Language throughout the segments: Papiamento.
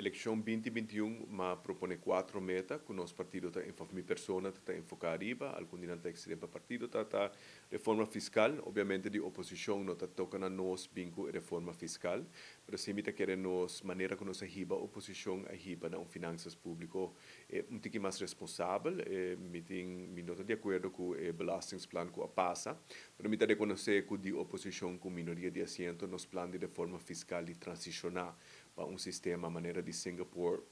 Eleccion 2021, m'a propone cuatro meta cu nos partido ta enfoca, mi persona ta enfoca ariba, algun di nan ta extende pa partido, ta reforma fiscal. Obviamente di oposicion no ta toca na nos bin cu reforma fiscal, pero si mi ta kere nos manera cu nos a hiba oposicion a hiba na un finanzas publico un tiki mas responsabel. Mi no ta di acuerdo cu e belastingplan cu a pasa, pero mi ta reconoce cu di oposicion cu minoria di asiento nos plan di reforma fiscal di transiciona pa un sistema manera di Singapore,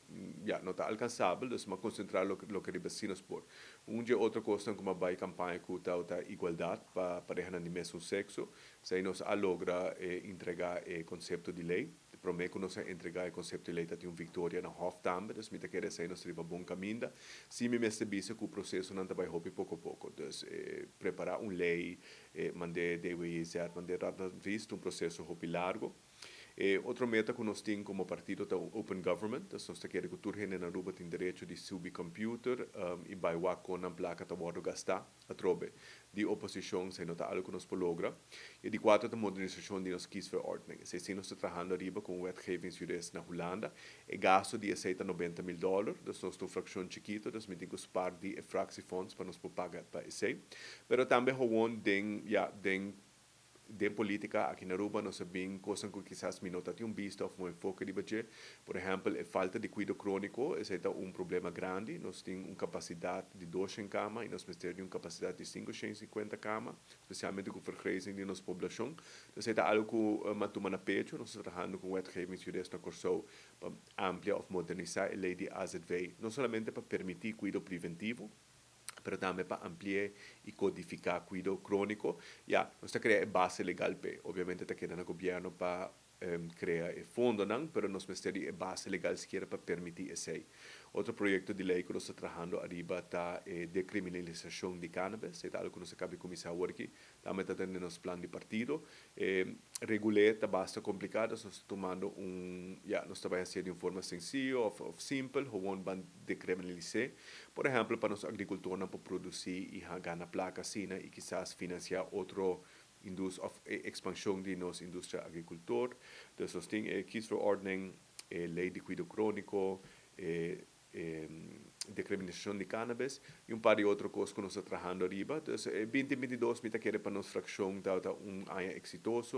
ja, no ta alcansabel, dus m'a concentra loke riba si nos por. Un di otro cos cu m'a bay campaña cu ta igualdad pa pareha di mesun sexo. Esey nos a logra entrega e concepto di ley. Prome cu nos a entrega e concepto di ley tin un victoria na Hof tambe, dus mi ta kere esey nos riba bon caminda. Si mi mester bisa cu e proceso nan ta bay hopi poco poco. Dus prepara un ley, mand'e DWJZ, mand'e Raad van Advies, un proceso hopi largo. Otro meta cu nos tin como partido ta open government, dus nos kier cu tur hende na Aruba tin derecho di subi computer y bay wak con nan placa ta wordo gasta. Atrobe, di oposicion esey no ta algo cu nos por logra. Y di cuatro ta modernisacion di nos kiesverordening. Esey si nos ta trahando ariba cu un wetgevingsjurist na Hulanda. E gasto di esey ta 90 mil dollar, dus nos ta un fraccion chikito, dus mi tin cu spaar di e fractiefonds pa nos por paga pa esey. Pero tambe gewoon den, ja, den politica aki na Aruba nos bin cos cu kisas mi no tin un vista of un enfoke di budget. Por ehempel, e falta di cuido cronico, esey ta un problema grandi. Nos tin un capacidad di 200 cama y nos mester di un capacidad di 550 cama, specialmente cu vergrijzing di nos poblacion. Esey ta algo cu m'a tuma na pecho. Nos ta trahando cu wetgevingsjurist na Corsou pa amplia of modernisa e ley di AZV, no solamente pa permiti cuido preventivo, pero tambe pa amplia y codifica cuido cronico. Ja, nos ta crea base legal p'e. Obviamente ta keda na gobierno pa crea e fondonan, pero nos mester e base legal sikiera pa permiti esey. Otro proyecto di ley cu nos ta trahando ariba ta e decriminalisacion di cannabis, ta algo cu nos a caba di cuminsa awor aki, tambe ta den nos plan di partido. Regula ta basta complica, nos ta tumando un, ja, nos ta bay haci di un forma sencillo of simpel, gewoon ban decriminalisa. Por ehempel, pa nos agricultornan por produci y gana placa asina y kisas financia otro industria of expansion di nos industria agricultor. Dus nos tin kiesverordening, ley di cuido cronico, decriminalisacion di cannabis y un par di otro cos cu nos ta trahando ariba. Dus 2022 mi ta kere pa nos fraccion ta un aña exitoso.